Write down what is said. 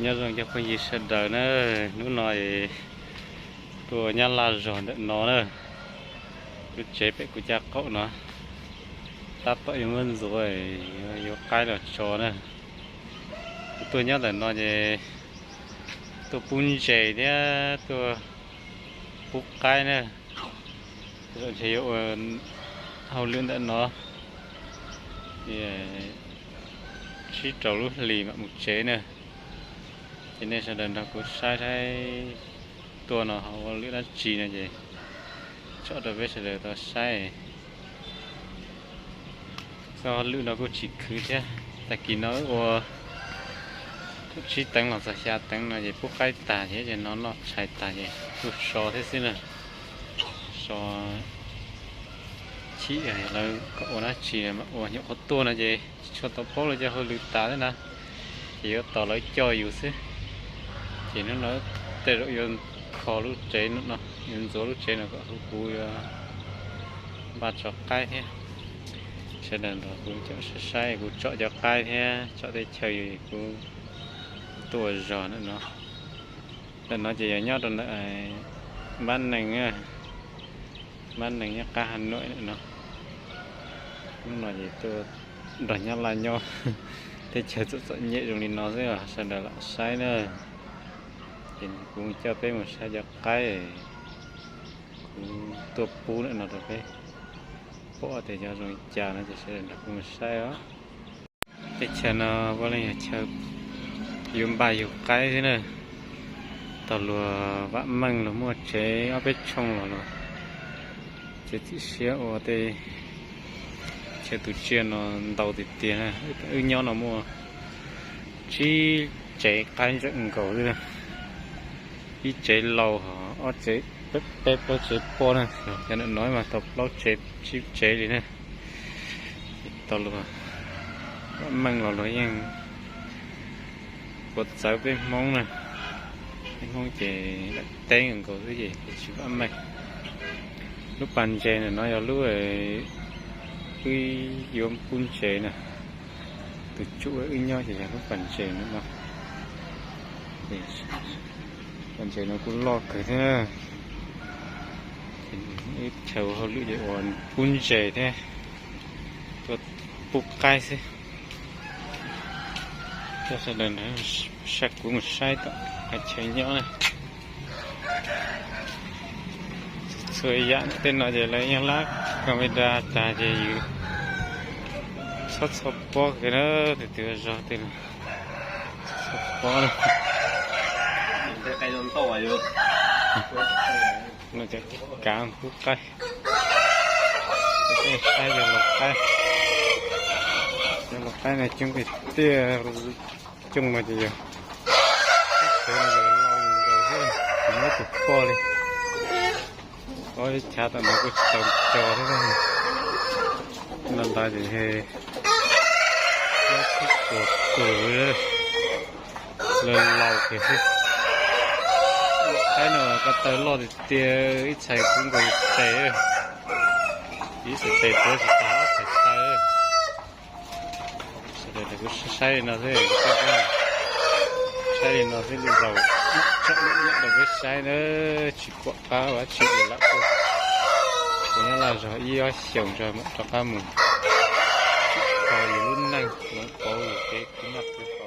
Nyob zoo cov phooj ywg sawv daws na, hnub no tuaj nyob laj zog ntawm no na, lub tsev pem kuv caj qaum no, tab tom yuav muab ntxuav, yuav qaib los tso na. Kuv tuaj nyob ntawm no ces tuaj pub ntses thiab tuaj pub qaib na. Ntshe yuav ua hauj lwm ntawm no, tsib rau lub hlis mam mus tsev na. Ces nej sawv daws nrog kuv saib saib tuaj no ho ua lwm dab tsi no ces tsom rau peb sawv daws tau saib. Txoj hauj lwm no kuj tsis khwv thiab, tag kis no wb ua thaj tsib teev los txog xya teev no ces pub qaib tag ces no noj tshais tag ces kuj so thiab xwb na. So chim lawv kom ua dab tsi mas ua, nyuam qhuav tuaj no ces tsis tshua tau paub lawv cov hauj lwm tas thiab na, ces yuav tos lawv coj yus xwb. Ces hnub no tej zaum yuav kho lub tsev no, yuav ntxuav lub tsev no kom hu kuv yuav npaj tso qaib thiab. Sawv daws nrog kuv coj saib saib, kuv tsom cov qaib thiab tsom tej chaw yus kuv tuaj zog ntawm no. Ntawm no ces yog nyob rau ntawm Npab Neeg, Npab Neeg nyob qab Has Nuam ntawm no. Hnub no ces tuaj nrog Nyab Laj nyob, teb chaws txom txom nyem zoo li no xwb sawv daws lam saib na. Ces kuv coj peb mus saib cov qaib kuv tuaj pub ntawm no rau peb pom tias cov zoo li cas no ces sawv daws nrog kuv mus saib os. Teb chaws no puav leej yog chaw yuav npaj yug qaib xwb na. Tau luag vam meej los muaj tsev ob peb tshooj los, los txiav txim siab ua tej chaw tus tsiaj no ntau tiag tiag na. Wb nyob no muaj tsib tsev qaib ntseem nkaus xwb na. Ib tsev laus ho ob tsev, peb plaub tsev poj na, cov ntawm no mas tau plaub tsev tsib tsev li na. Tau luag vam meej los luag yeej puav txawv peb Hmoob na. Peb Hmoob ces lam teeb nkaus xwb ces tsis vam meej. Lub pas ntses ntawm no yog lub wb yuav pub ntses na. Tus tswv wb nyob ces yog lub pas ntses ntawm no. Pas ntses no kuj loj kawg thiab. Ib chaw hauj lwm ces ua pub ntses thiab tuaj pub qaib xwb. Coj sawv daws nrog kuv mus saib tom qhov chaw nyob na. Txhua yam tej no ces lawv yeej lab camera tas ces yus txhob txhob pob kiag na, tus twg zog twg txhob pob na. No cov kav pub qaib, saib yog los qaib, yog los qaib no coob tiag tiag, coob no ces yog, no yog lau nkaus xwb, tsis muab tus poj li. Ob chav tom no kuj tsis tau tso thiab. No ntawd ces yog sib puas tus lawv laus kiag xwb. Qaib no ko taw loj tiag tiag, ib txhais kub nkaus tes, ib txhais tes puav tsis tas ob txhais taw. Sawv daws kuv saib li no xwb, saib li no xwb, lub zaus tsom lub nyob rau peb saib na, tsis pom qab dab tsi li lawm. Kuv nyob laj zog ib ob xyoos tso mam rov qab mus, tsis kho yus lub neej, mus pauv yus kev khwv noj khwv haus.